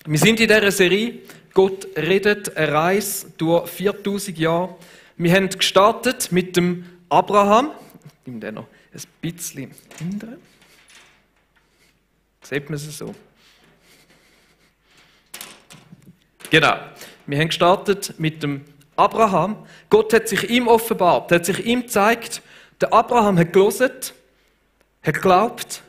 Wir sind in dieser Serie «Gott redet», eine Reise durch 4000 Jahre. Wir haben gestartet mit dem Abraham. Ich nehme den noch ein bisschen hinten. Sieht man es so? Genau. Wir haben gestartet mit dem Abraham. Gott hat sich ihm offenbart, hat sich ihm gezeigt. Der Abraham hat gelesen, hat geglaubt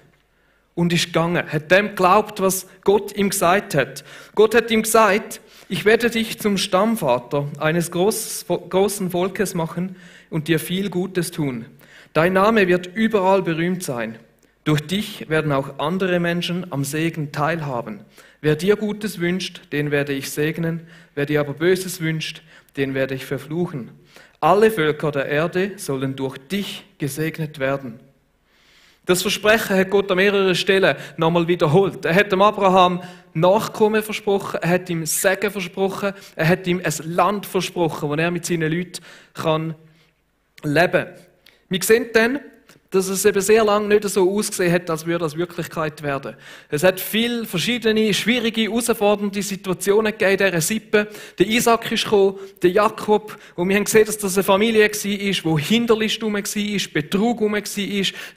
und ist gegangen. Hat dem geglaubt, was Gott ihm gesagt hat. Gott hat ihm gesagt, ich werde dich zum Stammvater eines großen Volkes machen und dir viel Gutes tun. Dein Name wird überall berühmt sein. Durch dich werden auch andere Menschen am Segen teilhaben. Wer dir Gutes wünscht, den werde ich segnen. Wer dir aber Böses wünscht, den werde ich verfluchen. Alle Völker der Erde sollen durch dich gesegnet werden. Das Versprechen hat Gott an mehreren Stellen nochmal wiederholt. Er hat dem Abraham Nachkommen versprochen, er hat ihm Segen versprochen, er hat ihm ein Land versprochen, wo er mit seinen Leuten leben kann. Wir sehen dann, dass es eben sehr lange nicht so ausgesehen hat, als würde das Wirklichkeit werden. Es hat viele verschiedene, schwierige, herausfordernde Situationen gegeben in dieser Sippe. Der Isaac ist gekommen, der Jakob, und wir haben gesehen, dass das eine Familie war, wo Hinterlist herum war, Betrug herum war.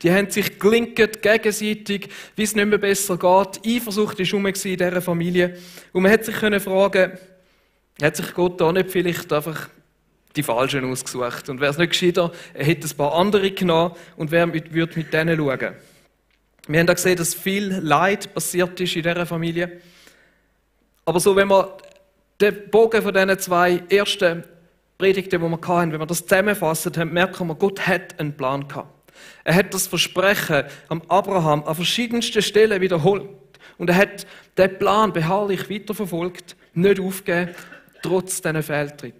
Die haben sich gelinkt gegenseitig, wie es nicht mehr besser geht. Eifersucht war herum in dieser Familie. Und man hat sich fragen, hat sich Gott da nicht vielleicht einfach die Falschen ausgesucht? Und wäre es nicht gescheiter, er hätte ein paar andere genommen und wer würde mit denen schauen? Wir haben auch gesehen, dass viel Leid passiert ist in dieser Familie. Aber so, wenn wir den Bogen von diesen zwei ersten Predigten, die wir hatten, wenn wir das zusammenfassen, dann merken wir, Gott hat einen Plan gehabt. Er hat das Versprechen am Abraham an verschiedensten Stellen wiederholt. Und er hat den Plan beharrlich weiterverfolgt, nicht aufgegeben, trotz diesen Fehltritten.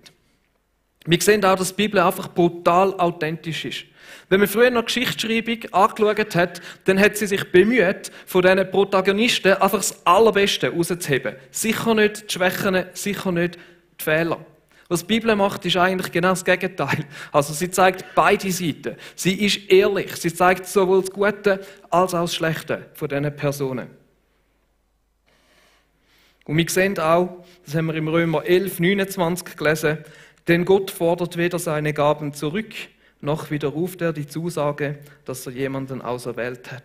Wir sehen auch, dass die Bibel einfach brutal authentisch ist. Wenn man früher noch Geschichtsschreibung angeschaut hat, dann hat sie sich bemüht, von diesen Protagonisten einfach das Allerbeste rauszuheben. Sicher nicht die Schwächen, sicher nicht die Fehler. Was die Bibel macht, ist eigentlich genau das Gegenteil. Also sie zeigt beide Seiten. Sie ist ehrlich. Sie zeigt sowohl das Gute als auch das Schlechte von diesen Personen. Und wir sehen auch, das haben wir im Römer 11, 29 gelesen, denn Gott fordert weder seine Gaben zurück, noch widerruft er die Zusage, dass er jemanden auserwählt hat.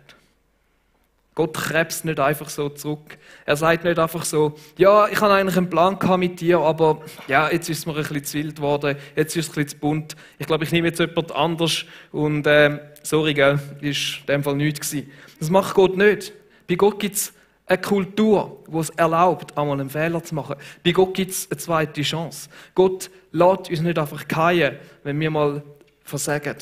Gott krebst nicht einfach so zurück. Er sagt nicht einfach so, ja, ich habe eigentlich einen Plan gehabt mit dir, aber ja, jetzt ist es mir ein bisschen zu wild geworden, jetzt ist es ein bisschen zu bunt. Ich glaube, ich nehme jetzt jemand anders und sorry, gell, ist in dem Fall nichts gewesen. Das macht Gott nicht. Bei Gott gibt es eine Kultur, die es erlaubt, einmal einen Fehler zu machen. Bei Gott gibt es eine zweite Chance. Gott lässt uns nicht einfach fallen, wenn wir mal versagen.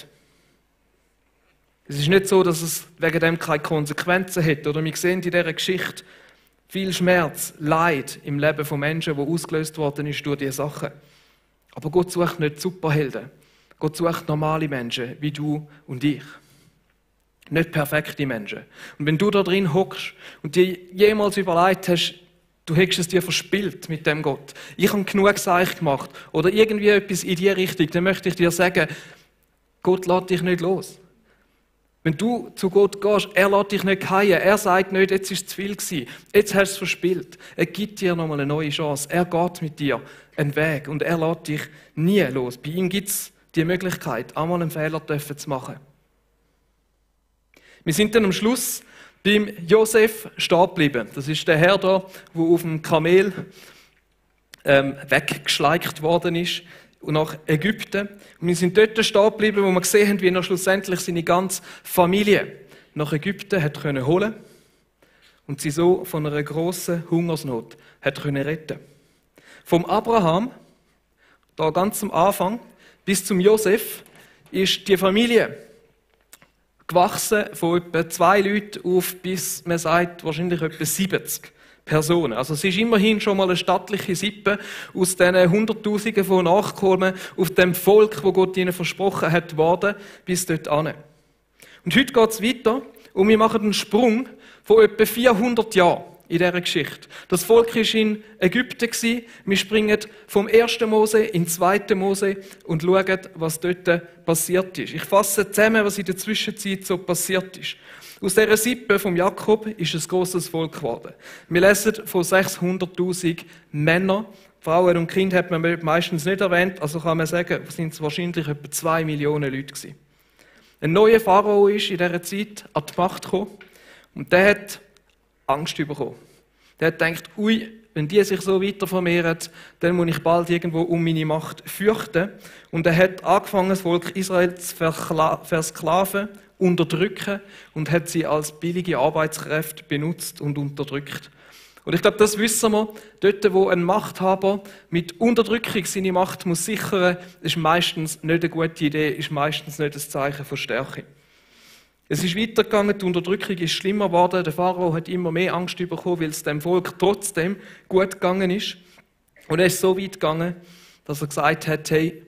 Es ist nicht so, dass es wegen dem keine Konsequenzen hat. Oder wir sehen in dieser Geschichte viel Schmerz, Leid im Leben von Menschen, wo ausgelöst worden ist durch diese Sachen. Aber Gott sucht nicht Superhelden. Gott sucht normale Menschen wie du und ich. Nicht perfekte Menschen. Und wenn du da drin hockst und dir jemals überlegt hast, du hättest es dir verspielt mit dem Gott, ich habe genug Seich gemacht oder irgendwie etwas in die Richtung, dann möchte ich dir sagen, Gott lässt dich nicht los. Wenn du zu Gott gehst, er lässt dich nicht fallen. Er sagt nicht, jetzt ist es zu viel gewesen, jetzt hast du es verspielt. Er gibt dir nochmal eine neue Chance. Er geht mit dir einen Weg und er lässt dich nie los. Bei ihm gibt es die Möglichkeit, einmal einen Fehler zu machen. Wir sind dann am Schluss beim Josef stehen geblieben. Das ist der Herr da, der auf dem Kamel weggeschleicht worden ist und nach Ägypten. Und wir sind dort stehen geblieben, wo wir gesehen haben, wie er schlussendlich seine ganze Familie nach Ägypten hat können holen und sie so von einer grossen Hungersnot hat können retten. Vom Abraham, da ganz am Anfang, bis zum Josef, ist die Familie gewachsen von etwa 2 Leuten auf bis, man sagt, wahrscheinlich etwa 70 Personen. Also es ist immerhin schon mal eine stattliche Sippe aus diesen Hunderttausenden von Nachkommen auf dem Volk, wo Gott ihnen versprochen hat, worden, bis dort an. Und heute geht es weiter und wir machen einen Sprung von etwa 400 Jahren in dieser Geschichte. Das Volk war in Ägypten. Wir springen vom 1. Mose in den 2. Mose und schauen, was dort passiert ist. Ich fasse zusammen, was in der Zwischenzeit so passiert ist. Aus dieser Sippe vom Jakob ist ein grosses Volk geworden. Wir lesen von 600'000 Männern. Frauen und Kinder hat man meistens nicht erwähnt, also kann man sagen, sind es wahrscheinlich etwa 2 Millionen Leute gewesen. Ein neuer Pharao ist in dieser Zeit an die Macht gekommen und der hat Angst bekommen. Der hat gedacht, ui, wenn die sich so weiter vermehren, dann muss ich bald irgendwo um meine Macht fürchten. Und er hat angefangen, das Volk Israel zu versklaven, unterdrücken und hat sie als billige Arbeitskräfte benutzt und unterdrückt. Und ich glaube, das wissen wir, dort, wo ein Machthaber mit Unterdrückung seine Macht muss sichern, ist meistens nicht eine gute Idee, ist meistens nicht ein Zeichen von Stärke. Es ist weitergegangen, die Unterdrückung ist schlimmer geworden, der Pharao hat immer mehr Angst bekommen, weil es dem Volk trotzdem gut gegangen ist. Und er ist so weit gegangen, dass er gesagt hat, hey,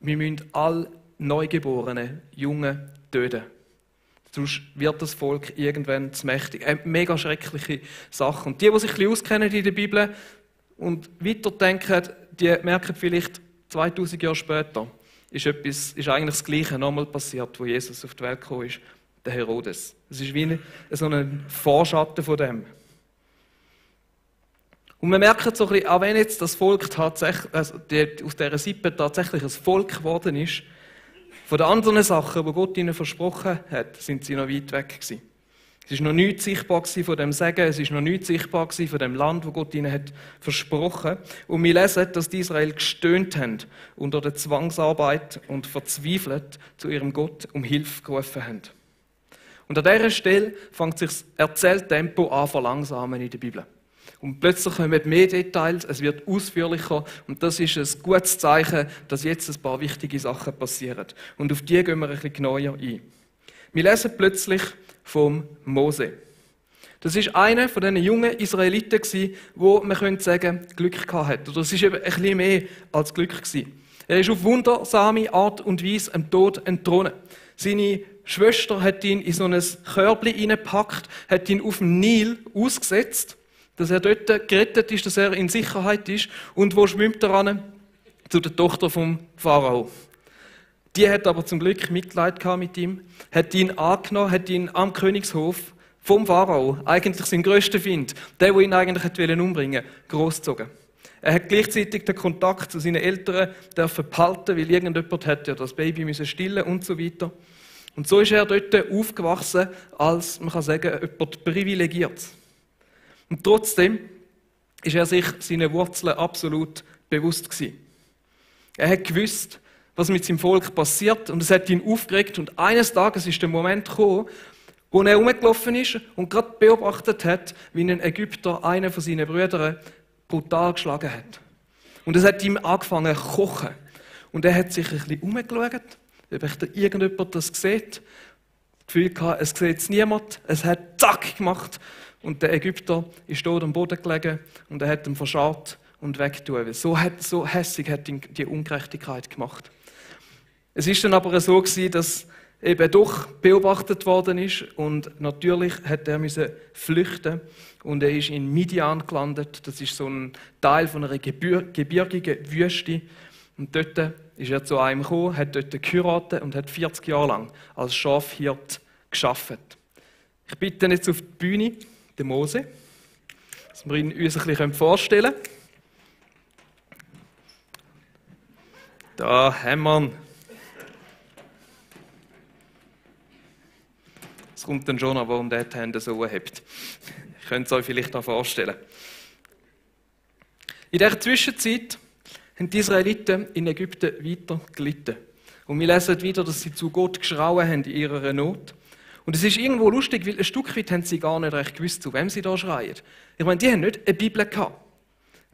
wir müssen alle Neugeborenen, Jungen töten. Sonst wird das Volk irgendwann zu mächtig. Eine mega schreckliche Sache. Und die sich ein bisschen auskennen in der Bibel und weiterdenken, die merken vielleicht 2000 Jahre später, ist eigentlich das Gleiche nochmal passiert, wo Jesus auf die Welt gekommen ist, der Herodes. Es ist wie so ein Vorschatten von dem. Und wir merken so ein bisschen, auch wenn jetzt das Volk tatsächlich, aus dieser Sippe tatsächlich ein Volk geworden ist, von den anderen Sachen, die Gott ihnen versprochen hat, sind sie noch weit weg gewesen. Es ist noch nichts sichtbar von dem Segen, es ist noch nichts sichtbar von dem Land, wo Gott ihnen hat versprochen. Und wir lesen, dass die Israel gestöhnt haben unter der Zwangsarbeit und verzweifelt zu ihrem Gott um Hilfe gerufen haben. Und an dieser Stelle fängt sich das Erzähltempo an verlangsamen in der Bibel. Und plötzlich kommen mehr Details, es wird ausführlicher und das ist ein gutes Zeichen, dass jetzt ein paar wichtige Sachen passieren. Und auf die gehen wir ein bisschen genauer ein. Wir lesen plötzlich vom Mose. Das ist einer von diesen jungen Israeliten, wo man könnte sagen, Glück gehabt hat. Oder es ist eben ein bisschen mehr als Glück gewesen. Er ist auf wundersame Art und Weise dem Tod entthront. Seine Schwester hat ihn in so ein Körbchen hineingepackt, hat ihn auf dem Nil ausgesetzt, dass er dort gerettet ist, dass er in Sicherheit ist. Und wo schwimmt er ran? Zu der Tochter vom Pharao. Die hat aber zum Glück Mitleid gehabt mit ihm, hat ihn angenommen, hat ihn am Königshof vom Pharao, eigentlich sein grösster Feind, der ihn eigentlich umbringen wollte, großgezogen. Er hat gleichzeitig den Kontakt zu seinen Eltern behalten, weil irgendjemand hat ja das Baby stillen und so weiter. Und so ist er dort aufgewachsen als, man kann sagen, jemand Privilegiertes. Und trotzdem ist er sich seine Wurzeln absolut bewusst gewesen. Er hat gewusst, was mit seinem Volk passiert und es hat ihn aufgeregt und eines Tages ist der Moment gekommen, wo er herumgelaufen ist und gerade beobachtet hat, wie ein Ägypter einen von seinen Brüdern brutal geschlagen hat. Und es hat ihm angefangen zu kochen. Und er hat sich ein bisschen umgeschaut, ob irgendjemand das sieht. Das Gefühl gehabt, es sieht es niemand. Es hat zack gemacht. Und der Ägypter ist dort am Boden gelegen und er hat ihn verscharrt und weggetan. So hässig hat ihn die Ungerechtigkeit gemacht. Es ist dann aber so gewesen, dass eben doch beobachtet worden ist und natürlich hat er müssen flüchten und er ist in Midian gelandet. Das ist so ein Teil von einer gebirgigen Wüste und dort ist er zu einem gekommen, hat dort geheiratet und hat 40 Jahre lang als Schafhirt gearbeitet. Ich bitte jetzt auf die Bühne den Mose, dass wir ihn uns ein bisschen vorstellen können. Da haben wir ihn. Es kommt dann schon an, warum der die Hände so hebt. Ich könnte es euch vielleicht noch vorstellen. In dieser Zwischenzeit haben die Israeliten in Ägypten weiter gelitten. Und wir lesen wieder, dass sie zu Gott geschrauen haben in ihrer Not. Und es ist irgendwo lustig, weil ein Stück weit haben sie gar nicht recht gewusst, zu wem sie da schreien. Ich meine, die haben nicht eine Bibel gehabt.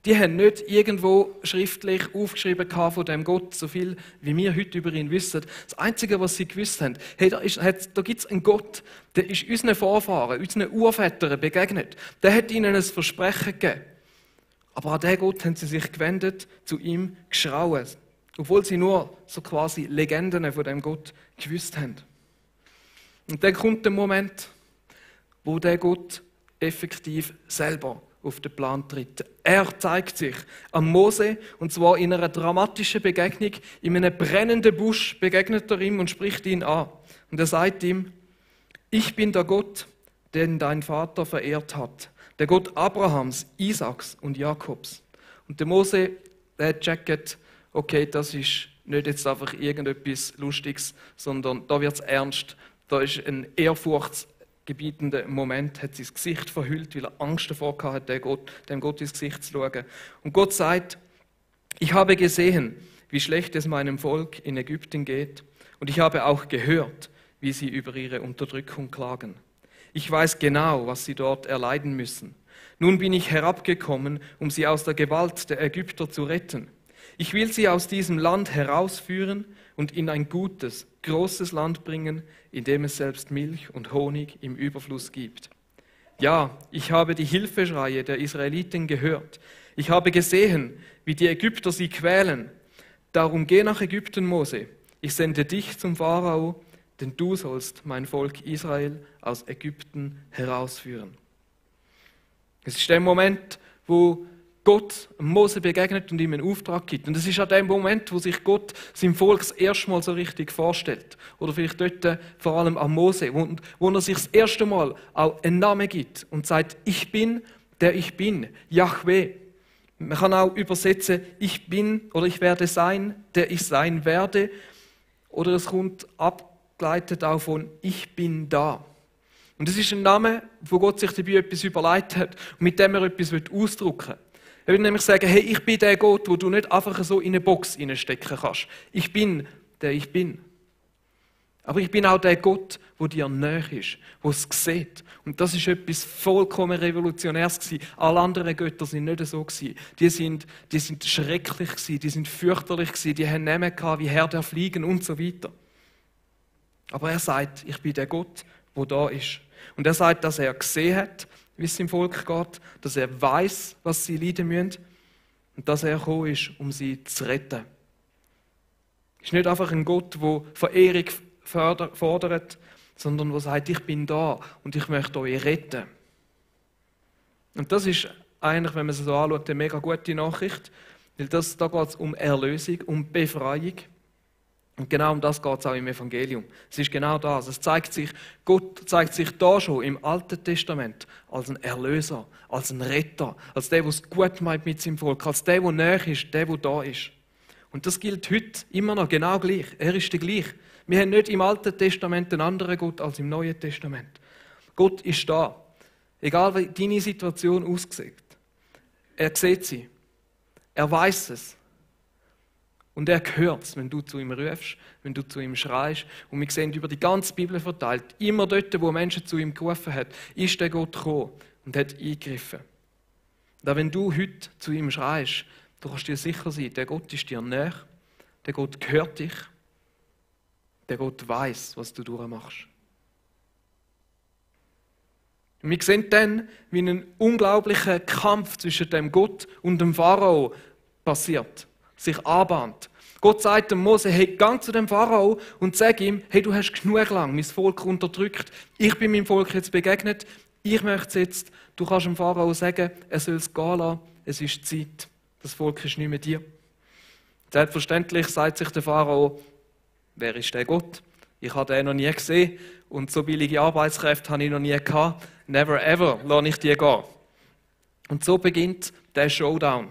Die haben nicht irgendwo schriftlich aufgeschrieben gehabt von dem Gott, so viel wie wir heute über ihn wissen. Das Einzige, was sie gewusst haben, hey, da gibt es einen Gott, der ist unseren Vorfahren, unseren Urvätern begegnet. Der hat ihnen ein Versprechen gegeben. Aber an diesen Gott haben sie sich gewendet, zu ihm geschrauen. Obwohl sie nur so quasi Legenden von dem Gott gewusst haben. Und dann kommt der Moment, wo der Gott effektiv selber auf den Plan tritt. Er zeigt sich am Mose, und zwar in einer dramatischen Begegnung. In einem brennenden Busch begegnet er ihm und spricht ihn an. Und er sagt ihm: Ich bin der Gott, den dein Vater verehrt hat. Der Gott Abrahams, Isaaks und Jakobs. Und der Mose, der checkt, okay, das ist nicht jetzt einfach irgendetwas Lustiges, sondern da wird es ernst. Da ist ein ehrfurchtsgebietender Moment, hat sein Gesicht verhüllt, weil er Angst davor hatte, dem Gott ins Gesicht zu schauen. Und Gott sagt: Ich habe gesehen, wie schlecht es meinem Volk in Ägypten geht, und ich habe auch gehört, wie sie über ihre Unterdrückung klagen. Ich weiß genau, was sie dort erleiden müssen. Nun bin ich herabgekommen, um sie aus der Gewalt der Ägypter zu retten. Ich will sie aus diesem Land herausführen und in ein gutes, großes Land bringen, in dem es selbst Milch und Honig im Überfluss gibt. Ja, ich habe die Hilfeschreie der Israeliten gehört. Ich habe gesehen, wie die Ägypter sie quälen. Darum geh nach Ägypten, Mose. Ich sende dich zum Pharao, denn du sollst mein Volk Israel aus Ägypten herausführen. Es ist der Moment, wo Gott Mose begegnet und ihm einen Auftrag gibt. Und es ist an dem Moment, wo sich Gott seinem Volk das erste Mal so richtig vorstellt. Oder vielleicht dort vor allem an Mose, wo er sich das erste Mal auch einen Namen gibt und sagt: Ich bin, der ich bin, Jahwe. Man kann auch übersetzen: Ich bin oder ich werde sein, der ich sein werde. Oder es kommt abgeleitet auch von Ich bin da. Und das ist ein Name, wo Gott sich dabei etwas überlegt hat und mit dem er etwas ausdrücken will. Er will nämlich sagen: Hey, ich bin der Gott, wo du nicht einfach so in eine Box hineinstecken kannst. Ich bin, der ich bin. Aber ich bin auch der Gott, wo dir nahe ist, wo es sieht. Und das ist etwas vollkommen Revolutionäres gewesen. Alle anderen Götter sind nicht so gewesen. Die sind schrecklich gewesen, die sind fürchterlich gewesen, die haben Namen gehabt wie Herr der Fliegen und so weiter. Aber er sagt: Ich bin der Gott, wo da ist. Und er sagt, dass er gesehen hat, wie es im Volk geht, dass er weiß, was sie leiden müssen und dass er gekommen ist, um sie zu retten. Es ist nicht einfach ein Gott, der Verehrung fordert, sondern der sagt: Ich bin da und ich möchte euch retten. Und das ist eigentlich, wenn man es so anschaut, eine mega gute Nachricht, weil da geht es um Erlösung, um Befreiung. Und genau um das geht es auch im Evangelium. Es ist genau das. Gott zeigt sich da schon im Alten Testament als ein Erlöser, als ein Retter, als der, der es gut meint mit seinem Volk, als der nahe ist, der da ist. Und das gilt heute immer noch genau gleich. Er ist der gleiche. Wir haben nicht im Alten Testament einen anderen Gott als im Neuen Testament. Gott ist da. Egal wie deine Situation aussieht. Er sieht sie. Er weiß es. Und er hört es, wenn du zu ihm rufst, wenn du zu ihm schreist. Und wir sehen über die ganze Bibel verteilt, immer dort, wo Menschen zu ihm gerufen haben, ist der Gott gekommen und hat eingegriffen. Und auch wenn du heute zu ihm schreist, du kannst dir sicher sein, der Gott ist dir nahe, der Gott hört dich, der Gott weiß, was du durchmachst. Und wir sehen dann, wie ein unglaublicher Kampf zwischen dem Gott und dem Pharao passiert, sich anbahnt. Gott sagt dem Mose: Hey, geh zu dem Pharao und sag ihm: Hey, du hast genug lang mein Volk unterdrückt. Ich bin meinem Volk jetzt begegnet. Ich möchte jetzt, du kannst dem Pharao sagen, er soll es gehen lassen. Es ist Zeit. Das Volk ist nicht mehr dir. Selbstverständlich sagt sich der Pharao: Wer ist der Gott? Ich habe den noch nie gesehen und so billige Arbeitskräfte habe ich noch nie gehabt. Never ever lasse ich die gehen. Und so beginnt der Showdown.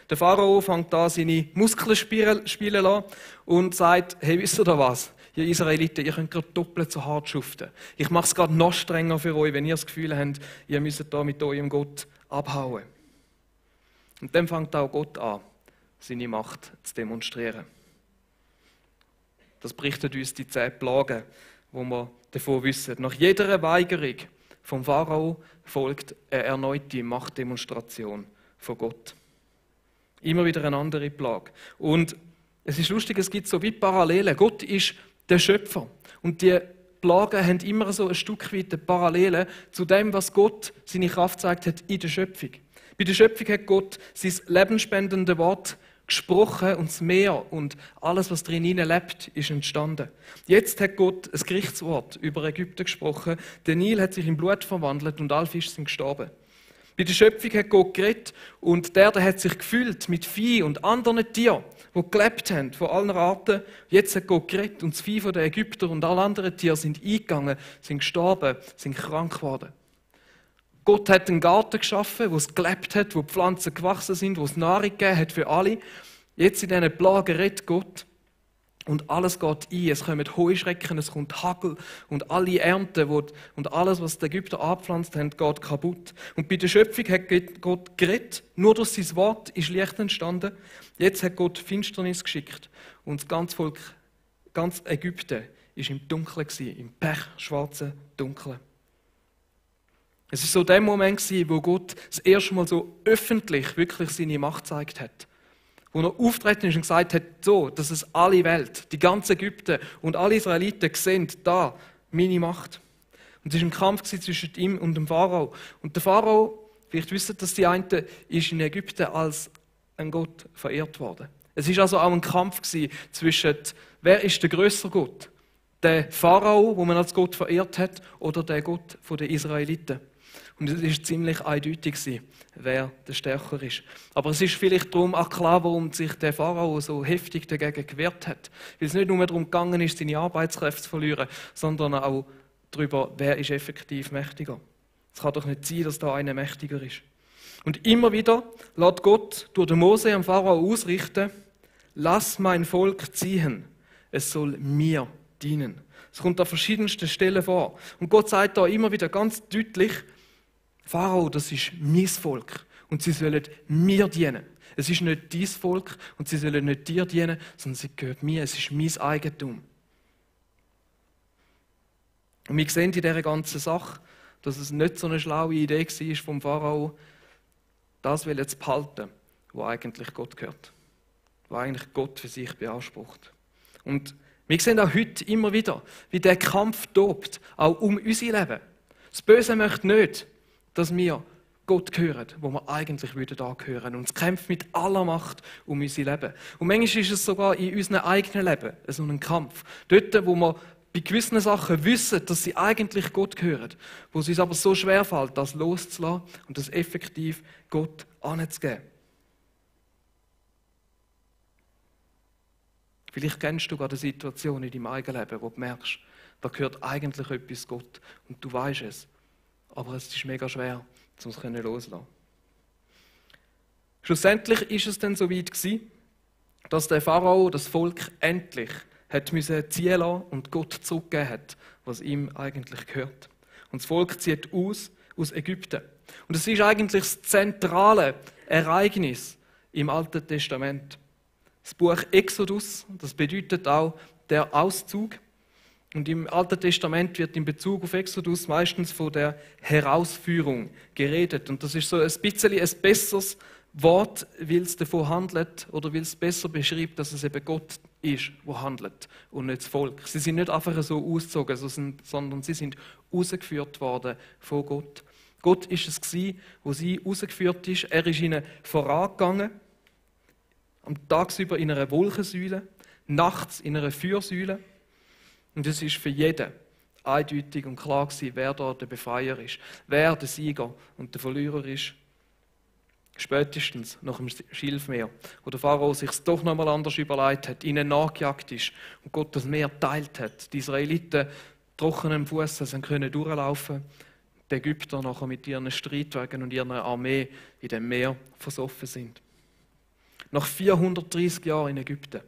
Der Pharao fängt an, seine Muskeln spielen lassen und sagt: Hey, wisst ihr da was? Ihr Israeliten, ihr könnt gerade doppelt so hart schuften. Ich mache es gerade noch strenger für euch, wenn ihr das Gefühl habt, ihr müsst da mit eurem Gott abhauen. Und dann fängt auch Gott an, seine Macht zu demonstrieren. Das berichtet uns die 10 Plagen, wo wir davon wissen. Nach jeder Weigerung vom Pharao folgt eine erneute Machtdemonstration von Gott. Immer wieder eine andere Plage. Und es ist lustig, es gibt so wie Parallelen. Gott ist der Schöpfer. Und die Plagen haben immer so ein Stück weit eine Parallele zu dem, was Gott seine Kraft gezeigt hat in der Schöpfung. Bei der Schöpfung hat Gott sein lebensspendende Wort gesprochen und das Meer und alles, was drin lebt, ist entstanden. Jetzt hat Gott ein Gerichtswort über Ägypten gesprochen. Der Nil hat sich in Blut verwandelt und alle Fische sind gestorben. Bei der Schöpfung hat Gott geredet und der hat sich gefüllt mit Vieh und anderen Tieren, die gelebt haben, von allen Arten. Jetzt hat Gott geredet und das Vieh der Ägypter und alle anderen Tiere sind eingegangen, sind gestorben, sind krank geworden. Gott hat einen Garten geschaffen, wo es gelebt hat, wo die Pflanzen gewachsen sind, wo es Nahrung gegeben hat für alle. Jetzt in diesen Plagen redet Gott und alles geht ein. Es kommen Heuschrecken, es kommt Hagel und alle Ernten und alles, was die Ägypter angepflanzt haben, geht kaputt. Und bei der Schöpfung hat Gott geredet. Nur durch sein Wort ist Licht entstanden. Jetzt hat Gott Finsternis geschickt und das ganze Volk, ganz Ägypten, war im Dunkeln, im pechschwarzen Dunkeln. Es war so der Moment, wo Gott das erste Mal so öffentlich wirklich seine Macht gezeigt hat. Wo er auftreten ist und gesagt hat, so, dass es alle Welt, die ganze Ägypten und alle Israeliten sehen, da, meine Macht. Und es war ein Kampf zwischen ihm und dem Pharao. Und der Pharao, vielleicht wissen das die einen, ist in Ägypten als ein Gott verehrt worden. Es war also auch ein Kampf zwischen, wer ist der grössere Gott? Der Pharao, wo man als Gott verehrt hat, oder der Gott der Israeliten? Und es war ziemlich eindeutig, wer der Stärker ist. Aber es ist vielleicht darum auch klar, warum sich der Pharao so heftig dagegen gewehrt hat. Weil es nicht nur darum gegangen ist, seine Arbeitskräfte zu verlieren, sondern auch darüber, wer ist effektiv mächtiger. Es kann doch nicht sein, dass da einer mächtiger ist. Und immer wieder lässt Gott durch den Mose am Pharao ausrichten, lass mein Volk ziehen, es soll mir dienen. Es kommt an verschiedensten Stellen vor. Und Gott sagt da immer wieder ganz deutlich, Pharao, das ist mein Volk und sie sollen mir dienen. Es ist nicht dein Volk und sie sollen nicht dir dienen, sondern sie gehört mir, es ist mein Eigentum. Und wir sehen in dieser ganzen Sache, dass es nicht so eine schlaue Idee war vom Pharao, das zu behalten, was eigentlich Gott gehört. Was eigentlich Gott für sich beansprucht. Und wir sehen auch heute immer wieder, wie der Kampf tobt, auch um unser Leben. Das Böse möchte nicht, dass wir Gott gehören, wo wir eigentlich angehören würden. Und es kämpft mit aller Macht um unser Leben. Und manchmal ist es sogar in unserem eigenen Leben so ein Kampf. Dort, wo wir bei gewissen Sachen wissen, dass sie eigentlich Gott gehören, wo es uns aber so schwerfällt, das loszulassen und das effektiv Gott anzugeben. Vielleicht kennst du gerade eine Situation in deinem eigenen Leben, wo du merkst, da gehört eigentlich etwas Gott und du weißt es. Aber es ist mega schwer, um es loszulassen. Schlussendlich ist es dann so weit gewesen, dass der Pharao das Volk endlich hat müssen ziehen lassen und Gott zurückgeben hat, was ihm eigentlich gehört. Und das Volk zieht aus Ägypten. Und es ist eigentlich das zentrale Ereignis im Alten Testament. Das Buch Exodus, das bedeutet auch der Auszug. Und im Alten Testament wird in Bezug auf Exodus meistens von der Herausführung geredet. Und das ist so ein bisschen ein besseres Wort, weil es davon handelt oder weil es besser beschreibt, dass es eben Gott ist, der handelt und nicht das Volk. Sie sind nicht einfach so ausgezogen, sondern sie sind rausgeführt worden von Gott. Gott ist es gewesen, wo sie rausgeführt ist. Er ist ihnen vorangegangen, am Tagsüber in einer Wolkensäule, nachts in einer Feuersäule. Und es ist für jeden eindeutig und klar gewesen, wer da der Befreier ist, wer der Sieger und der Verlierer ist. Spätestens nach dem Schilfmeer, wo der Pharao sich doch noch mal anders überlegt hat, ihnen nachgejagt ist und Gott das Meer teilt hat. Die Israeliten trockenen Fußes können durchlaufen, die Ägypter nachher mit ihren Streitwagen und ihrer Armee in dem Meer versoffen sind. Nach 430 Jahren in Ägypten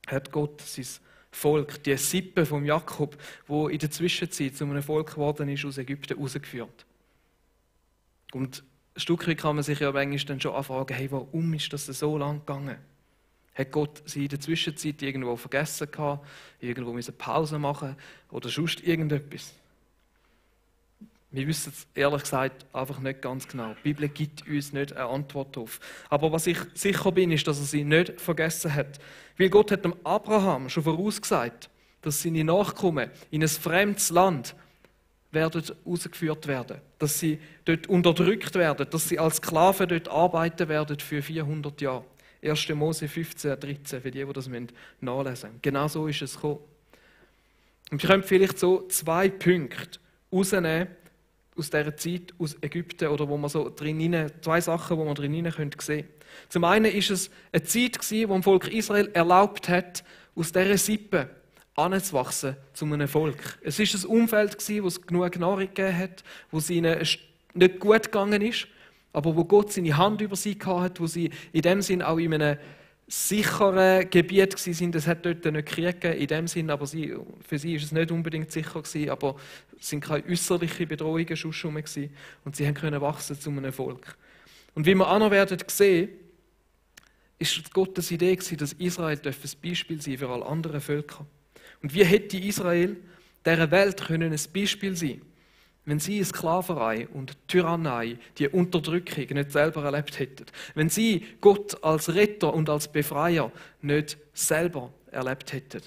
hat Gott sein Volk, die Sippe von Jakob, wo in der Zwischenzeit zu einem Volk geworden ist, aus Ägypten rausgeführt. Und ein Stück weit kann man sich ja manchmal dann schon anfragen, hey, warum ist das so lang gegangen? Hat Gott sie in der Zwischenzeit irgendwo vergessen gehabt, irgendwo müssen Pause machen oder sonst irgendetwas? Wir wissen es ehrlich gesagt einfach nicht ganz genau. Die Bibel gibt uns nicht eine Antwort darauf. Aber was ich sicher bin, ist, dass er sie nicht vergessen hat. Weil Gott hat dem Abraham schon vorausgesagt, dass seine Nachkommen in ein fremdes Land werden ausgeführt werden, dass sie dort unterdrückt werden, dass sie als Sklaven dort arbeiten werden für 400 Jahre. 1. Mose 15, 13, für die das nachlesen müssen. Genau so ist es gekommen. Und wir können vielleicht so 2 Punkte rausnehmen aus dieser Zeit, aus Ägypten, oder wo man so drin 2 Sachen, die man drin sehen können. Zum einen war es eine Zeit, wo dem Volk Israel erlaubt hat, aus dieser Sippe anzuwachsen zu einem Volk. Es war ein Umfeld, wo es genug Nahrung gegeben hat, wo es ihnen nicht gut gegangen ist, aber wo Gott seine Hand über sie gehabt hat, wo sie in dem Sinn auch in einem sicheren Gebiet waren. Es hat dort nicht Krieg gegeben, in dem Sinn, aber für sie war es nicht unbedingt sicher gewesen, aber es sind keine äußerlichen Bedrohungen schon gewesen, und sie können wachsen zu einem Volk. Und wie wir auch noch werden sehen, ist Gottes Idee gewesen, dass Israel ein Beispiel sein für alle anderen Völker. Und wie hätte Israel dieser Welt können ein Beispiel sein, wenn sie Sklaverei und Tyrannei, die Unterdrückung nicht selber erlebt hätten? Wenn sie Gott als Retter und als Befreier nicht selber erlebt hätten?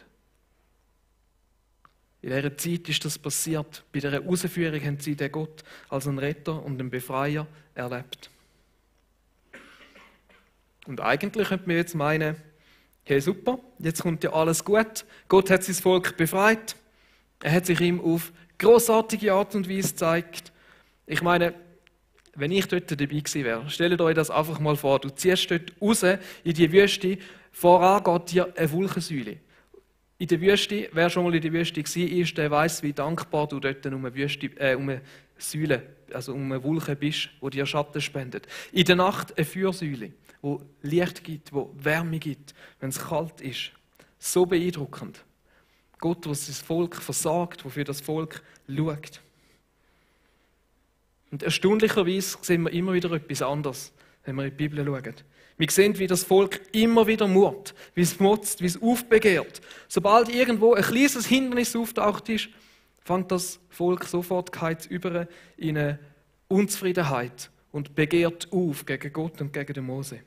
In dieser Zeit ist das passiert. Bei dieser Herausführung haben sie den Gott als einen Retter und einen Befreier erlebt. Und eigentlich könnte man jetzt meinen, hey super, jetzt kommt ja alles gut. Gott hat sein Volk befreit. Er hat sich ihm auf grossartige Art und Weise gezeigt. Ich meine, wenn ich dort dabei gewesen wäre, stellt euch das einfach mal vor. Du ziehst dort raus in die Wüste, voran geht dir eine Wolkensäule. In der Wüste, wer schon mal in der Wüste war, der weiss, wie dankbar du dort um eine Säule, also um eine Wolke bist, die dir Schatten spendet. In der Nacht eine Feuersäule, die Licht gibt, die Wärme gibt, wenn es kalt ist. So beeindruckend. Gott, der sein Volk versorgt, der für das Volk schaut. Und erstaunlicherweise sehen wir immer wieder etwas anderes, wenn wir in die Bibel schauen. Wir sehen, wie das Volk immer wieder murrt, wie es motzt, wie es aufbegehrt. Sobald irgendwo ein kleines Hindernis auftaucht ist, fängt das Volk sofort über in eine Unzufriedenheit und begehrt auf gegen Gott und gegen den Mose.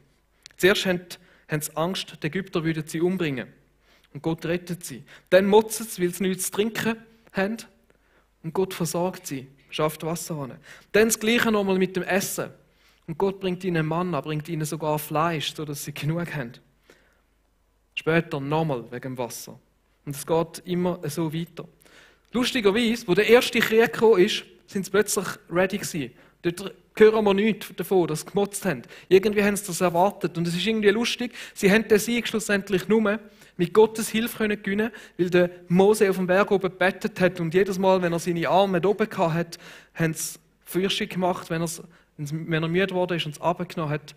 Zuerst haben sie Angst, die Ägypter würden sie umbringen. Und Gott rettet sie. Dann motzen sie, weil sie nichts zu trinken haben. Und Gott versorgt sie, schafft Wasser an. Dann das Gleiche nochmal mit dem Essen. Und Gott bringt ihnen Manna, bringt ihnen sogar Fleisch, sodass sie genug haben. Später nochmal wegen dem Wasser. Und es geht immer so weiter. Lustigerweise, wo der erste Krieg kam, sind sie plötzlich ready gewesen. Dort hören wir nichts davon, dass sie gemotzt haben. Irgendwie haben sie das erwartet. Und es ist irgendwie lustig, sie haben den Sieg schlussendlich nur mit Gottes Hilfe gewinnen, weil der Mose auf dem Berg oben gebetet hat. Und jedes Mal, wenn er seine Arme oben hatte, haben sie Fürschung gemacht. Wenn er müde geworden ist und es runtergenommen hat,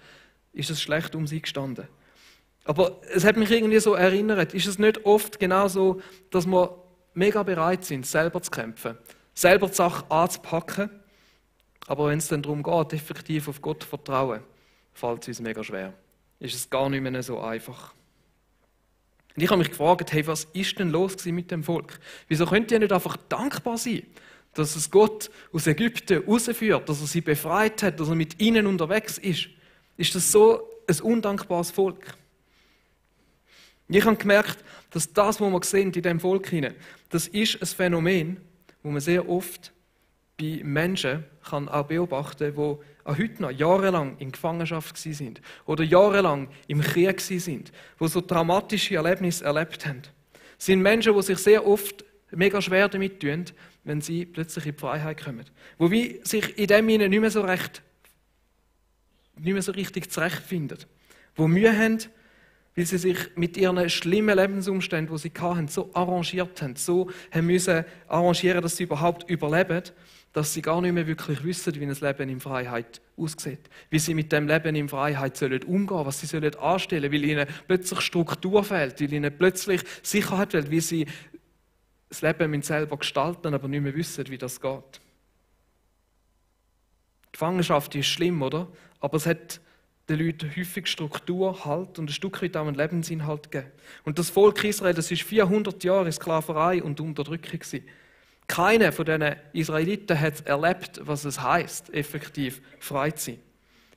ist es schlecht um sie gestanden. Aber es hat mich irgendwie so erinnert, ist es nicht oft genau so, dass wir mega bereit sind, selber zu kämpfen, selber die Sache anzupacken, aber wenn es dann darum geht, effektiv auf Gott zu vertrauen, fällt es uns mega schwer. Ist es gar nicht mehr so einfach. Und ich habe mich gefragt, hey, was ist denn los mit dem Volk? Wieso könnt ihr nicht einfach dankbar sein, dass es Gott aus Ägypten rausführt, dass er sie befreit hat, dass er mit ihnen unterwegs ist? Ist das so ein undankbares Volk? Und ich habe gemerkt, dass das, was wir sehen in diesem Volk, das ist ein Phänomen, das man sehr oft bei Menschen kann auch beobachten kann, die auch heute noch jahrelang in Gefangenschaft sind oder jahrelang im Krieg sind, die so traumatische Erlebnisse erlebt haben. Es sind Menschen, die sich sehr oft mega schwer damit tun, wenn sie plötzlich in die Freiheit kommen. Die wie sich in dem nicht mehr so richtig zurechtfinden. Die Mühe haben, weil sie sich mit ihren schlimmen Lebensumständen, die sie hatten, so arrangiert haben, so haben müssen arrangieren, dass sie überhaupt überleben, dass sie gar nicht mehr wirklich wissen, wie ein Leben in Freiheit aussieht. Wie sie mit dem Leben in Freiheit sollen umgehen, was sie sollen anstellen, weil ihnen plötzlich Struktur fehlt, weil ihnen plötzlich Sicherheit fehlt, wie sie das Leben selber gestalten, aber nicht mehr wissen, wie das geht. Die Gefangenschaft ist schlimm, oder? Aber es hat den Leuten häufig Struktur, Halt und ein Stück weit auch einen Lebensinhalt gegeben. Und das Volk Israel, das war 400 Jahre in Sklaverei und Unterdrückung gewesen. Keiner von diesen Israeliten hat erlebt, was es heisst, effektiv frei zu sein.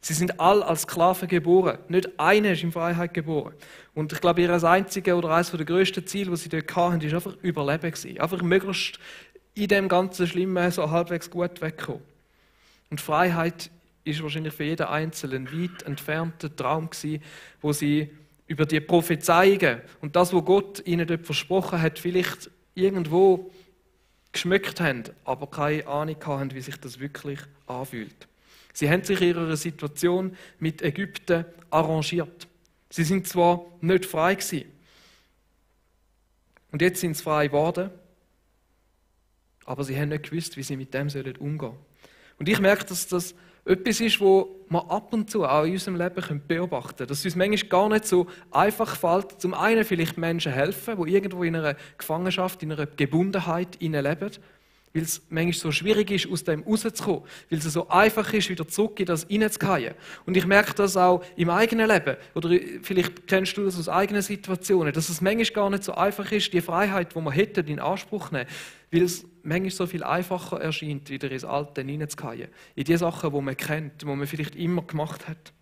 Sie sind alle als Sklaven geboren. Nicht einer ist in Freiheit geboren. Und ich glaube, ihr einziges oder eines der grössten Ziele, die sie dort hatten, war einfach Überleben gewesen. Einfach möglichst in dem ganzen Schlimmen so halbwegs gut wegkommen. Und Freiheit ist wahrscheinlich für jeden Einzelnen ein weit entfernter Traum gewesen, wo sie über die Prophezeiungen und das, was Gott ihnen dort versprochen hat, vielleicht irgendwo geschmeckt haben, aber keine Ahnung haben, wie sich das wirklich anfühlt. Sie haben sich in ihrer Situation mit Ägypten arrangiert. Sie sind zwar nicht frei gewesen, und jetzt sind sie frei geworden, aber sie haben nicht gewusst, wie sie mit dem umgehen sollen. Und ich merke, dass das etwas ist, was wir ab und zu auch in unserem Leben beobachten können. Dass es uns manchmal gar nicht so einfach fällt, zum einen vielleicht Menschen helfen, die irgendwo in einer Gefangenschaft, in einer Gebundenheit leben, weil es manchmal so schwierig ist, aus dem rauszukommen, weil es so einfach ist, wieder zurück in das hineinzugehen. Und ich merke das auch im eigenen Leben, oder vielleicht kennst du das aus eigenen Situationen, dass es manchmal gar nicht so einfach ist, die Freiheit, die wir hätten, in Anspruch zu nehmen, weil es manchmal so viel einfacher erscheint, wieder ins Alte hineinzugehen. In die Sachen, die man kennt, die man vielleicht immer gemacht hat.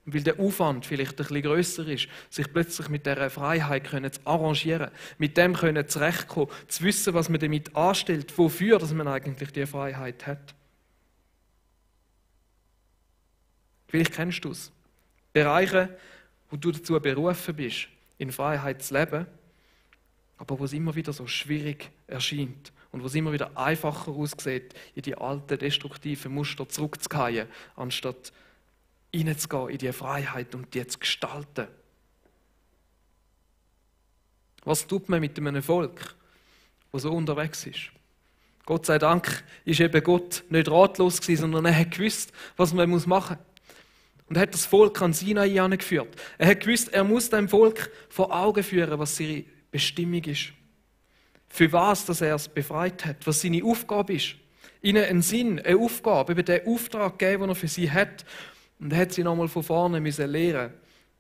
Und weil der Aufwand vielleicht ein bisschen grösser ist, sich plötzlich mit dieser Freiheit zu arrangieren, mit dem zurechtkommen, zu wissen, was man damit anstellt, wofür dass man eigentlich diese Freiheit hat. Vielleicht kennst du es. Bereiche, wo du dazu berufen bist, in Freiheit zu leben, aber wo es immer wieder so schwierig erscheint und wo es immer wieder einfacher aussieht, in die alten, destruktiven Muster zurückzugehen, anstatt hineinzugehen in die Freiheit und die zu gestalten. Was tut man mit einem Volk, das so unterwegs ist? Gott sei Dank ist eben Gott nicht ratlos gewesen, sondern er hat gewusst, was man machen muss. Und er hat das Volk an Sinai herangeführt. Er hat gewusst, er muss dem Volk vor Augen führen, was ihre Bestimmung ist. Für was dass er es befreit hat, was seine Aufgabe ist. Ihnen einen Sinn, eine Aufgabe, eben den Auftrag geben, den er für sie hat. Und er hat sie nochmal von vorne müssen lernen,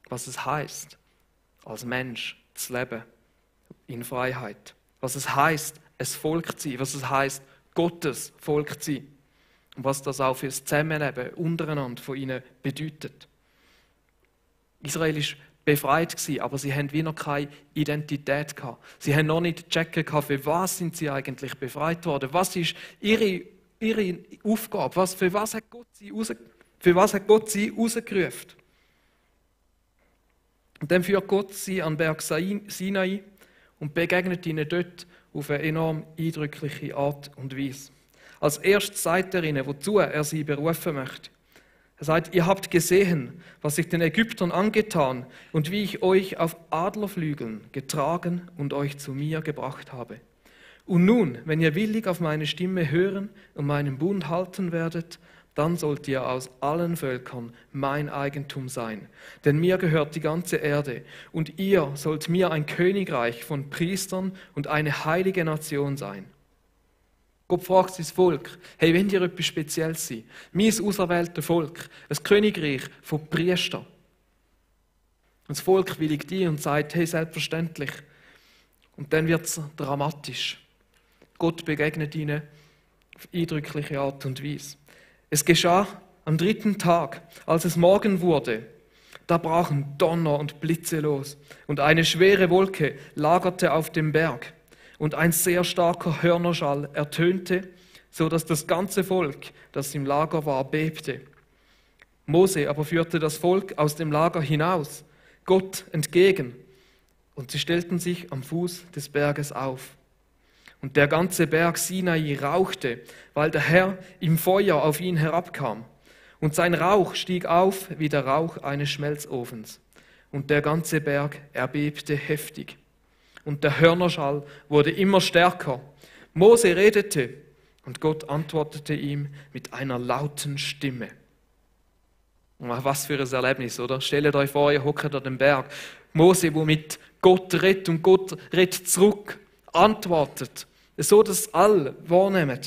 was es heisst, als Mensch zu leben, in Freiheit. Was es heisst, ein Volk zu sein, was es heisst, Gottes Volk zu sein. Und was das auch für das Zusammenleben untereinander von ihnen bedeutet. Israel war befreit gewesen, aber sie haben wie noch keine Identität gehabt. Sie haben noch nicht checken gehabt, für was sind sie eigentlich befreit worden. Was ist ihre Aufgabe? Für was hat Gott sie rausgerufen? Und dann führt Gott sie an den Berg Sinai und begegnet ihnen dort auf eine enorm eindrückliche Art und Weise. Als erstes sagt er ihnen, wozu er sie berufen möchte. Er sagt, ihr habt gesehen, was ich den Ägyptern angetan und wie ich euch auf Adlerflügeln getragen und euch zu mir gebracht habe. Und nun, wenn ihr willig auf meine Stimme hören und meinen Bund halten werdet, dann sollt ihr aus allen Völkern mein Eigentum sein. Denn mir gehört die ganze Erde und ihr sollt mir ein Königreich von Priestern und eine heilige Nation sein. Gott fragt sein Volk, hey, wollt ihr etwas Spezielles sein? Mein auserwähltes Volk, ein Königreich von Priestern. Und das Volk willigt ein und sagt, hey, selbstverständlich. Und dann wird es dramatisch. Gott begegnet ihnen auf eindrückliche Art und Weise. Es geschah am 3. Tag, als es Morgen wurde. Da brachen Donner und Blitze los und eine schwere Wolke lagerte auf dem Berg. Und ein sehr starker Hörnerschall ertönte, so dass das ganze Volk, das im Lager war, bebte. Mose aber führte das Volk aus dem Lager hinaus, Gott entgegen, und sie stellten sich am Fuß des Berges auf. Und der ganze Berg Sinai rauchte, weil der Herr im Feuer auf ihn herabkam. Und sein Rauch stieg auf wie der Rauch eines Schmelzofens. Und der ganze Berg erbebte heftig. Und der Hörnerschall wurde immer stärker. Mose redete und Gott antwortete ihm mit einer lauten Stimme. Was für ein Erlebnis, oder? Stellt euch vor, ihr hockt an dem Berg. Mose, wo mit Gott redet und Gott redet zurück, antwortet, so dass alle wahrnehmen.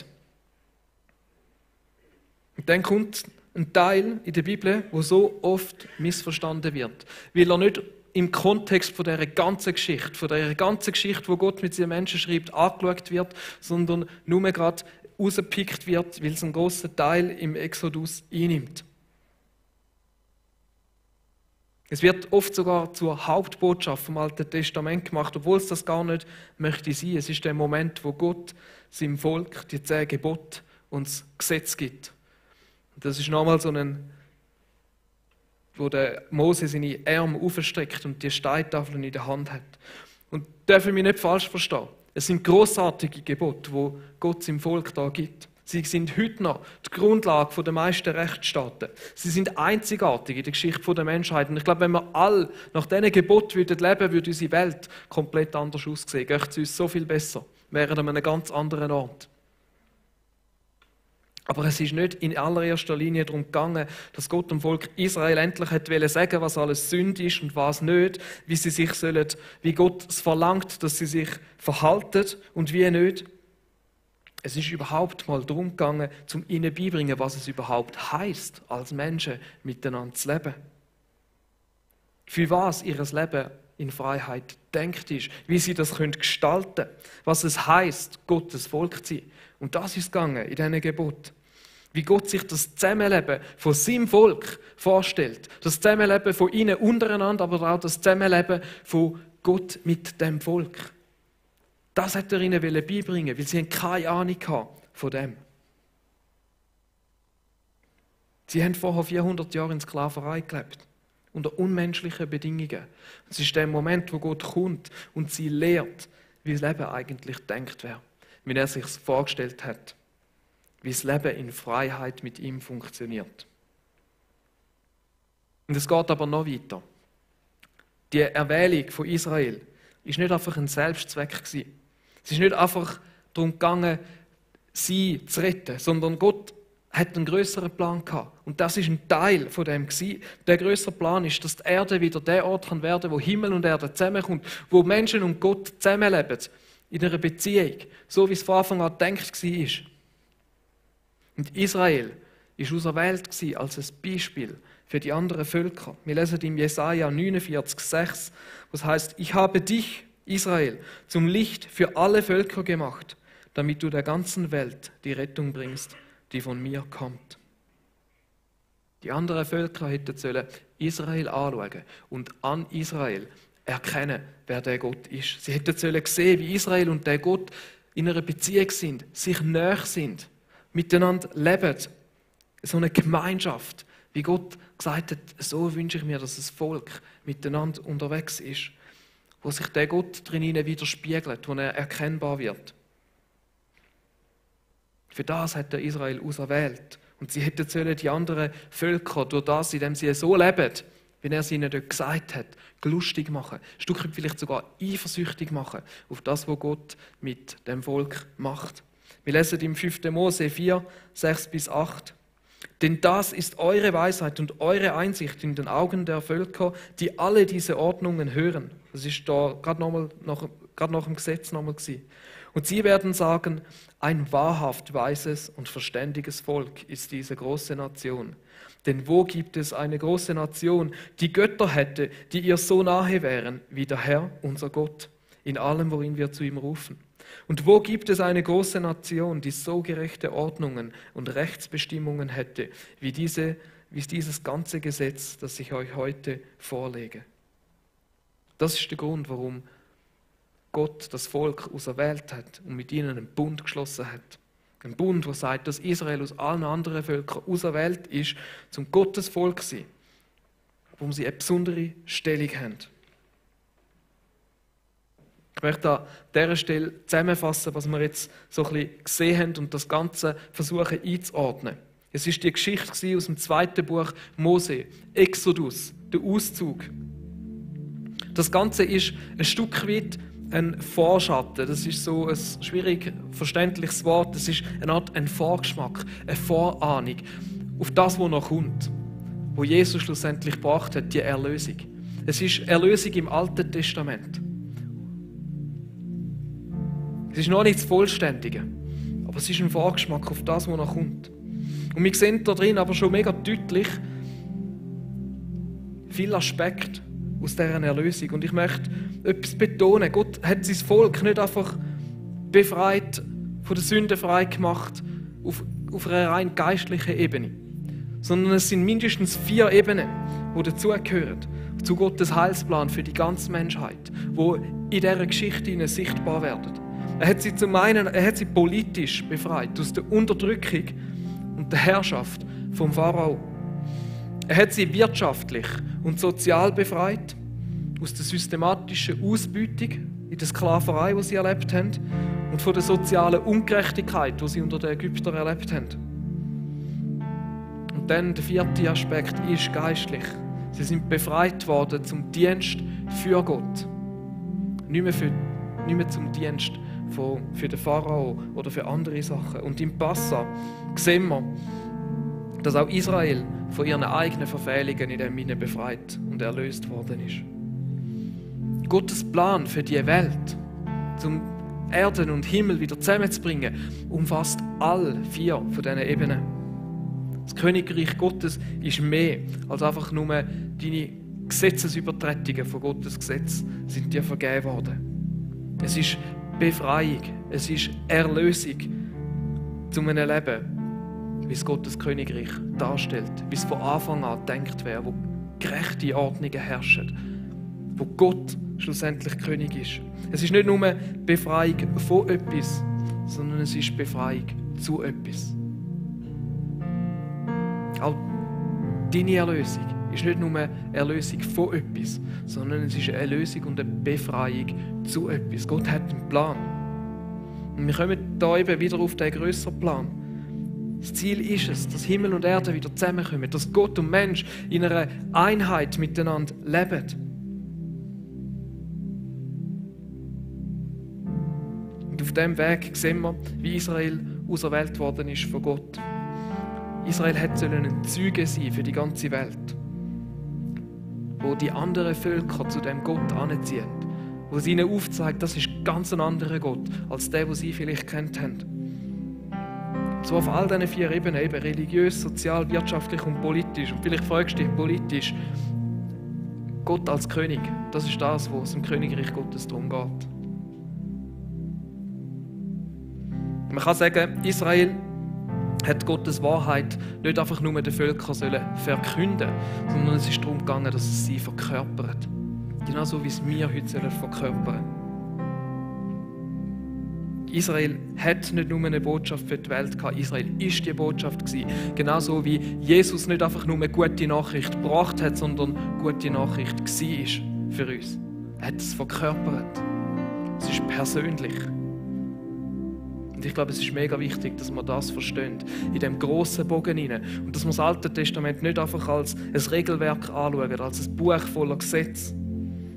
Und dann kommt ein Teil in der Bibel, wo so oft missverstanden wird, weil er nicht im Kontext von dieser ganzen Geschichte, wo Gott mit den Menschen schreibt, angeschaut wird, sondern nur gerade rausgepickt wird, weil es einen grossen Teil im Exodus einnimmt. Es wird oft sogar zur Hauptbotschaft vom Alten Testament gemacht, obwohl es das gar nicht möchte sein. Es ist der Moment, wo Gott seinem Volk die 10 Gebote und das Gesetz gibt. Das ist nochmal so wo der Mose seine Arme aufstreckt und die Steintafeln in der Hand hat. Und dürfen mich nicht falsch verstehen. Es sind grossartige Gebote, wo Gott seinem Volk da gibt. Sie sind heute noch die Grundlage der meisten Rechtsstaaten. Sie sind einzigartig in der Geschichte der Menschheit. Und ich glaube, wenn wir alle nach diesen Geboten leben würden, würde unsere Welt komplett anders aussehen. Geht es uns so viel besser. Wir wären an einem ganz anderen Ort. Aber es ist nicht in allererster Linie darum gegangen, dass Gott dem Volk Israel endlich wollte sagen, was alles Sünde ist und was nicht, wie sie sich sollen, wie Gott es verlangt, dass sie sich verhalten und wie nicht. Es ist überhaupt mal darum gegangen, um ihnen beibringen, was es überhaupt heisst, als Menschen miteinander zu leben. Für was ihr Leben in Freiheit denkt ist, wie sie das gestalten können, was es heisst, Gottes Volk zu sein. Und das ist gegangen in diesen Geboten. Wie Gott sich das Zusammenleben von seinem Volk vorstellt. Das Zusammenleben von ihnen untereinander, aber auch das Zusammenleben von Gott mit dem Volk. Das hat er ihnen beibringen, weil sie keine Ahnung von dem. Sie haben vorher 400 Jahre in Sklaverei gelebt. Unter unmenschlichen Bedingungen. Es ist der Moment, wo Gott kommt und sie lehrt, wie das Leben eigentlich gedacht wäre. Wie er sich vorgestellt hat. Wie das Leben in Freiheit mit ihm funktioniert. Und es geht aber noch weiter. Die Erwählung von Israel ist nicht einfach ein Selbstzweck gewesen. Es ist nicht einfach darum gegangen, sie zu retten, sondern Gott hat einen grösseren Plan gehabt. Und das ist ein Teil von dem gewesen. Der grössere Plan ist, dass die Erde wieder der Ort kann werden, wo Himmel und Erde zusammenkommt, wo Menschen und Gott zusammenleben, in einer Beziehung, so wie es von Anfang an gedacht war. Und Israel war auserwählt als ein Beispiel für die anderen Völker. Wir lesen in Jesaja 49,6, was heißt: Ich habe dich, Israel, zum Licht für alle Völker gemacht, damit du der ganzen Welt die Rettung bringst, die von mir kommt. Die anderen Völker hätten sollen Israel anschauen und an Israel erkennen, wer der Gott ist. Sie hätten sollen sehen, wie Israel und der Gott in einer Beziehung sind, sich nahe sind, miteinander leben. So eine Gemeinschaft, wie Gott gesagt hat, so wünsche ich mir, dass das Volk miteinander unterwegs ist, wo sich der Gott drinnen widerspiegelt, wo er erkennbar wird. Für das hat er Israel auserwählt. Und sie hätten sollen die anderen Völker, durch das, indem sie so leben, wie er es ihnen dort gesagt hat, lustig machen, ein Stück weit vielleicht sogar eifersüchtig machen auf das, was Gott mit dem Volk macht. Wir lesen im 5. Mose 4, 6-8. Denn das ist eure Weisheit und eure Einsicht in den Augen der Völker, die alle diese Ordnungen hören. Das ist da gerade nach dem Gesetz nochmal gewesen. Und sie werden sagen, ein wahrhaft weises und verständiges Volk ist diese große Nation. Denn wo gibt es eine große Nation, die Götter hätte, die ihr so nahe wären wie der Herr, unser Gott, in allem, worin wir zu ihm rufen? Und wo gibt es eine große Nation, die so gerechte Ordnungen und Rechtsbestimmungen hätte, wie dieses ganze Gesetz, das ich euch heute vorlege? Das ist der Grund, warum Gott das Volk auserwählt hat und mit ihnen einen Bund geschlossen hat. Ein Bund, der sagt, dass Israel aus allen anderen Völkern auserwählt ist, zum Gottes Volk zu sein, wo sie eine besondere Stellung haben. Ich möchte an dieser Stelle zusammenfassen, was wir jetzt so ein bisschen gesehen haben und das Ganze versuchen einzuordnen. Es ist die Geschichte aus dem 2. Buch Mose, Exodus, der Auszug. Das Ganze ist ein Stück weit ein Vorschatten. Das ist so ein schwierig verständliches Wort. Das ist eine Art ein Vorgeschmack, eine Vorahnung auf das, was noch kommt, wo Jesus schlussendlich gebracht hat, die Erlösung. Es ist Erlösung im Alten Testament. Es ist noch nicht das Vollständige, aber es ist ein Vorgeschmack auf das, was noch kommt. Und wir sehen da drin aber schon mega deutlich viele Aspekte aus dieser Erlösung. Und ich möchte etwas betonen. Gott hat sein Volk nicht einfach befreit, von der Sünde frei gemacht, auf einer rein geistlichen Ebene. Sondern es sind mindestens 4 Ebenen, die dazugehören. Zu Gottes Heilsplan für die ganze Menschheit, die in dieser Geschichte sichtbar werden. Er hat sie zum einen, er hat sie politisch befreit, aus der Unterdrückung, und der Herrschaft vom Pharao. Er hat sie wirtschaftlich und sozial befreit aus der systematischen Ausbeutung in der Sklaverei, die sie erlebt haben, und von der sozialen Ungerechtigkeit, die sie unter den Ägyptern erlebt haben. Und dann der vierte Aspekt ist geistlich. Sie sind befreit worden zum Dienst für Gott. Nicht mehr zum Dienst für den Pharao oder für andere Sachen. Und im Passa sehen wir, dass auch Israel von ihren eigenen Verfehlungen in dem Sinne befreit und erlöst worden ist. Gottes Plan für die Welt, zum Erden und Himmel wieder zusammenzubringen, umfasst all 4 von diesen Ebenen. Das Königreich Gottes ist mehr als einfach nur deine Gesetzesübertretungen von Gottes Gesetz sind dir vergeben worden. Es ist Befreiung, es ist Erlösung zu einem Leben, wie es Gottes Königreich darstellt, wie es von Anfang an gedacht wäre, wo gerechte Ordnungen herrschen, wo Gott schlussendlich König ist. Es ist nicht nur Befreiung von etwas, sondern es ist Befreiung zu etwas. Auch deine Erlösung ist nicht nur Erlösung von etwas, sondern es ist eine Erlösung und eine Befreiung zu etwas. Gott hat einen Plan. Und wir kommen hier eben wieder auf den grösseren Plan. Das Ziel ist es, dass Himmel und Erde wieder zusammenkommen, dass Gott und Mensch in einer Einheit miteinander leben. Und auf diesem Weg sehen wir, wie Israel auserwählt worden ist von Gott. Israel sollte ein Zeuge sein für die ganze Welt, wo die anderen Völker zu dem Gott anziehen, wo sie ihnen aufzeigt, das ist ganz ein anderer Gott als der, den sie vielleicht kennt haben. So auf all diesen 4 Ebenen, eben religiös, sozial, wirtschaftlich und politisch. Und vielleicht fragst du dich politisch, Gott als König, das ist das, wo es im Königreich Gottes darum geht. Man kann sagen, Israel hat Gottes Wahrheit nicht einfach nur den Völkern verkünden, sondern es ist darum gegangen, dass es sie verkörpert. Genauso wie es wir heute verkörpern sollen. Israel hat nicht nur eine Botschaft für die Welt gehabt, Israel ist die Botschaft gewesen. Genauso wie Jesus nicht einfach nur eine gute Nachricht gebracht hat, sondern eine gute Nachricht war für uns. Er hat es verkörpert. Es ist persönlich. Und ich glaube, es ist mega wichtig, dass man das versteht, in diesem grossen Bogen hinein. Und dass man das Alte Testament nicht einfach als ein Regelwerk anschaut, als ein Buch voller Gesetze.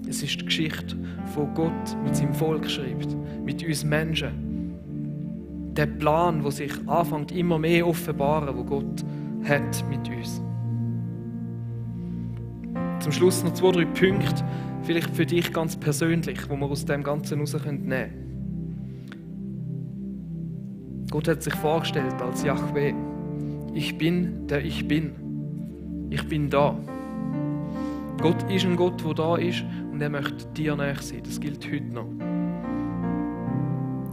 Es ist die Geschichte, die Gott mit seinem Volk schreibt, mit uns Menschen. Der Plan, der sich anfängt immer mehr offenbaren, wo Gott hat mit uns. Zum Schluss noch 2, 3 Punkte, vielleicht für dich ganz persönlich, die wir aus dem Ganzen herausnehmen können. Gott hat sich vorgestellt als Jahwe. Ich bin, der ich bin. Ich bin da. Gott ist ein Gott, der da ist und er möchte dir nahe sein. Das gilt heute noch.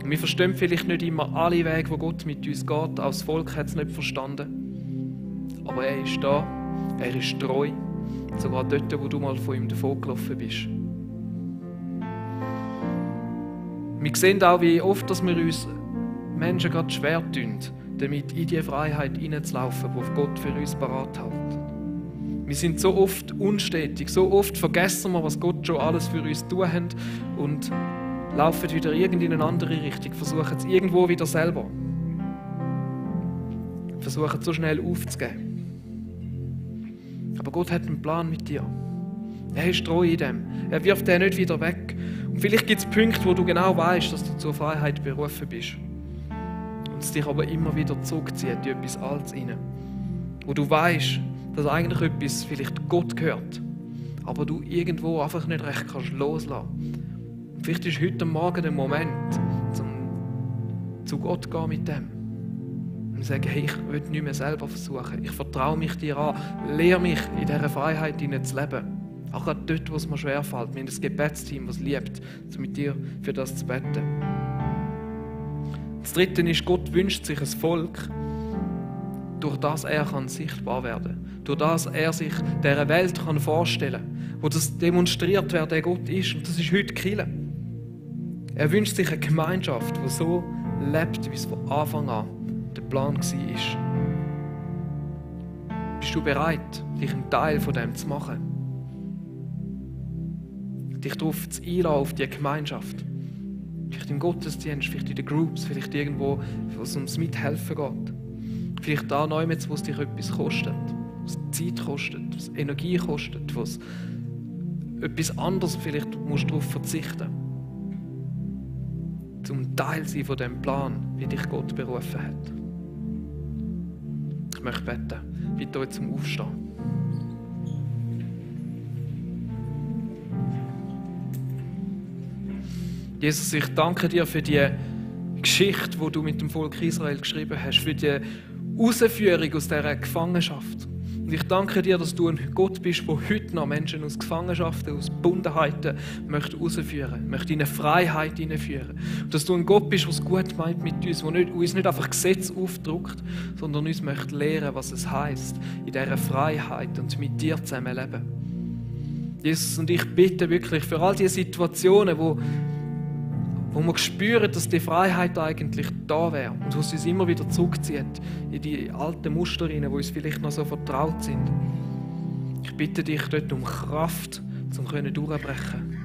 Und wir verstehen vielleicht nicht immer alle Wege, wo Gott mit uns geht. Auch das Volk hat es nicht verstanden. Aber er ist da. Er ist treu. Sogar dort, wo du mal von ihm davongelaufen bist. Wir sehen auch, wie oft dass wir uns Menschen gerade schwer tun, damit in die Freiheit hineinzulaufen, die Gott für uns parat hält. Wir sind so oft unstetig, so oft vergessen wir, was Gott schon alles für uns tun hat und laufen wieder in eine andere Richtung, versuchen es irgendwo wieder selber. Versuchen so schnell aufzugeben. Aber Gott hat einen Plan mit dir. Er ist treu in dem. Er wirft den nicht wieder weg. Und vielleicht gibt es Punkte, wo du genau weißt, dass du zur Freiheit berufen bist. Und es dich aber immer wieder zurückzieht in etwas Altes rein. Wo du weißt, dass eigentlich etwas vielleicht Gott gehört, aber du irgendwo einfach nicht recht kannst loslassen. Und vielleicht ist heute Morgen der Moment, zu Gott gehen mit dem. Und sagen, hey, ich will nicht mehr selber versuchen. Ich vertraue mich dir an. Lehre mich, in dieser Freiheit zu leben. Auch gerade dort, wo es mir schwerfällt. Wir haben ein Gebetsteam, das es liebt, mit dir für das zu beten. Das Dritte ist, Gott wünscht sich ein Volk, durch das er sichtbar werden kann. Durch das er sich dieser Welt vorstellen kann. Wo das demonstriert, wer der Gott ist. Und das ist heute die Kirche. Er wünscht sich eine Gemeinschaft, die so lebt, wie es von Anfang an der Plan war. Bist du bereit, dich ein Teil von dem zu machen? Dich darauf zu einlassen, auf die Gemeinschaft. Vielleicht im Gottesdienst, vielleicht in den Groups, vielleicht irgendwo, wo es ums Mithelfen geht. Vielleicht da neu, wo es dich etwas kostet. Was Zeit kostet, was Energie kostet, was etwas anderes vielleicht musst du darauf verzichten. Zum Teil sein von dem Plan, wie dich Gott berufen hat. Ich möchte beten. Bitte euch zum Aufstehen. Jesus, ich danke dir für die Geschichte, die du mit dem Volk Israel geschrieben hast, für die Herausführung aus dieser Gefangenschaft. Und ich danke dir, dass du ein Gott bist, der heute noch Menschen aus Gefangenschaften, aus Bundenheiten herausführen möchte, möchte in eine Freiheit hineinführen. Und dass du ein Gott bist, der es gut meint mit uns, der uns nicht einfach Gesetze aufdrückt, sondern uns möchte lehren, was es heisst, in dieser Freiheit und mit dir zusammen leben. Jesus, und ich bitte wirklich für all diese Situationen, wo wir spüren, dass die Freiheit eigentlich da wäre und wo es uns immer wieder zurückzieht in die alten Muster hinein, die uns vielleicht noch so vertraut sind. Ich bitte dich dort um Kraft, um durchbrechen.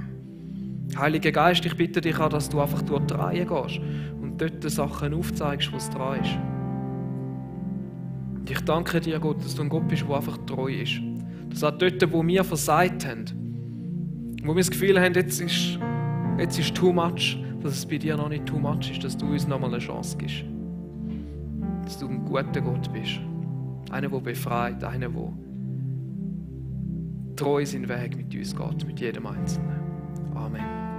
Heiliger Geist, ich bitte dich auch, dass du einfach durch die Reihe gehst und dort Sachen aufzeigst, was dran ist. Und ich danke dir, Gott, dass du ein Gott bist, der einfach treu ist. Dass auch dort, wo wir versagt haben, wo wir das Gefühl haben, jetzt ist too much, dass es bei dir noch nicht too much ist, dass du uns noch mal eine Chance gibst. Dass du ein guter Gott bist. Einer, der befreit, einer, der treu seinen Weg mit uns geht, mit jedem Einzelnen. Amen.